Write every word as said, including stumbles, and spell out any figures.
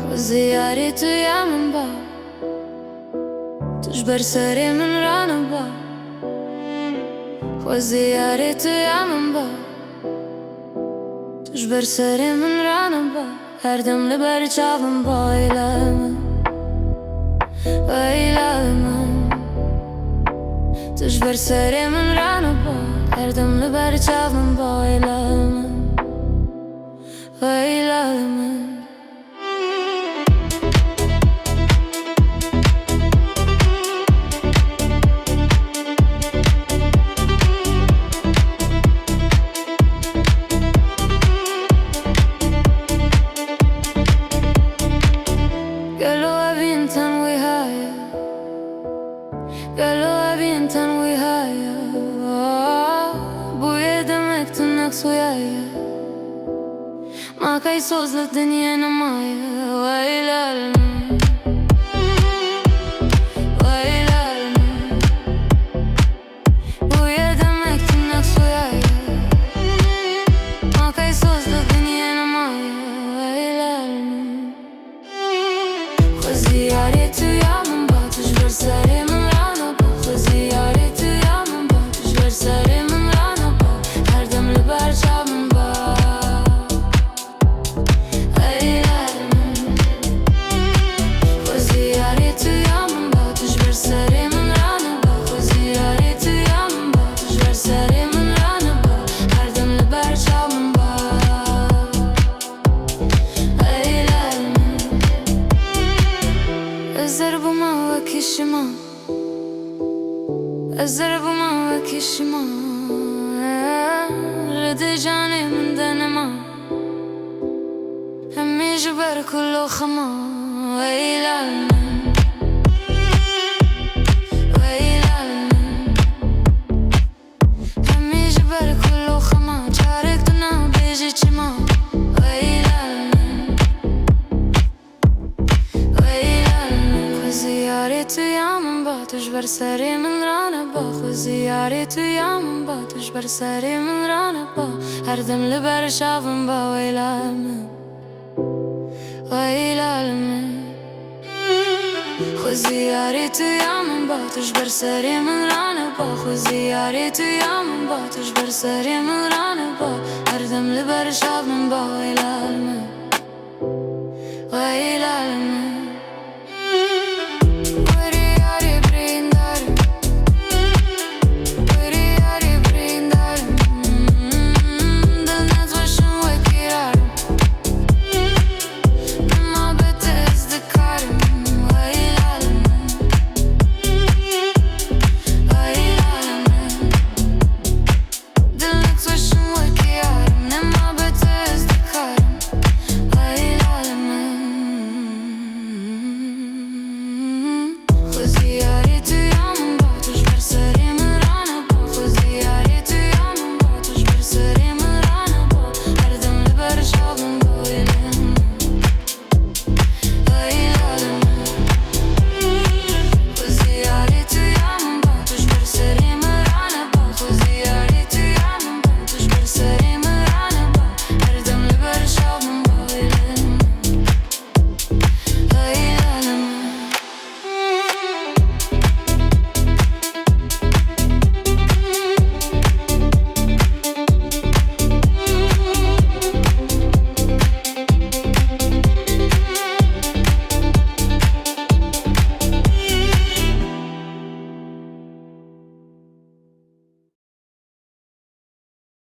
Xwezî yarê tu ya min ba, tu ji ber serê min raniba. Xwezî yarê tu ya min ba, tu ji ber serê min raniba. Her dem li ber çavim ba, ey lal min, ey lal min. Tu ji ber serê min raniba. Her dem li ber çavim ba, ey lal min, ey lal min. Gelo evîn ten wiha ye? Gelo evîn ten wiha ye? Bûyê demek tu nexs wiya ye. Ma key soz li dinyê nemaye, wey lal min, wey lal min. Bûyê demek tu nexs wiya ye. Ma key soz li dinyê nemaye, wey lal min. Xwezî yarê tu ya min ba, tu ji ber serê min raniba. Xwezî yarê tu ya min ba, tu ji ber serê min raniba. Her dem li ber çavim ba, ey lal min. Xwezî yarê tu ya min ba, tu ji ber serê min raniba. Xwezî yarê tu ya min ba, tu ji ber serê min raniba. Her dem li ber çavim ba. Ey lal min. Ez zer bûma wekî şima. Ez zer bûma wekî şima. Li dê canê min de nema. Hemî ji ber kul û xema. Ey lal min, ey lal min. Hemî ji ber kul û xema, carek tu nabêjî çima. Wey lal min, wey lal min. Xwezî yarê tu ya min ba, tu ji ber serê min raniba. Xwezî yarê tu ya min ba, tu ji ber serê min raniba. Her dem li ber çavim ba, wey lal min, wey lal min. Xwezî yarê tu ya min ba, tu ji ber serê min raniba. Xwezî yarê tu ya min ba, tu ji ber serê min raniba. Her dem li ber çavim ba, wey lal min,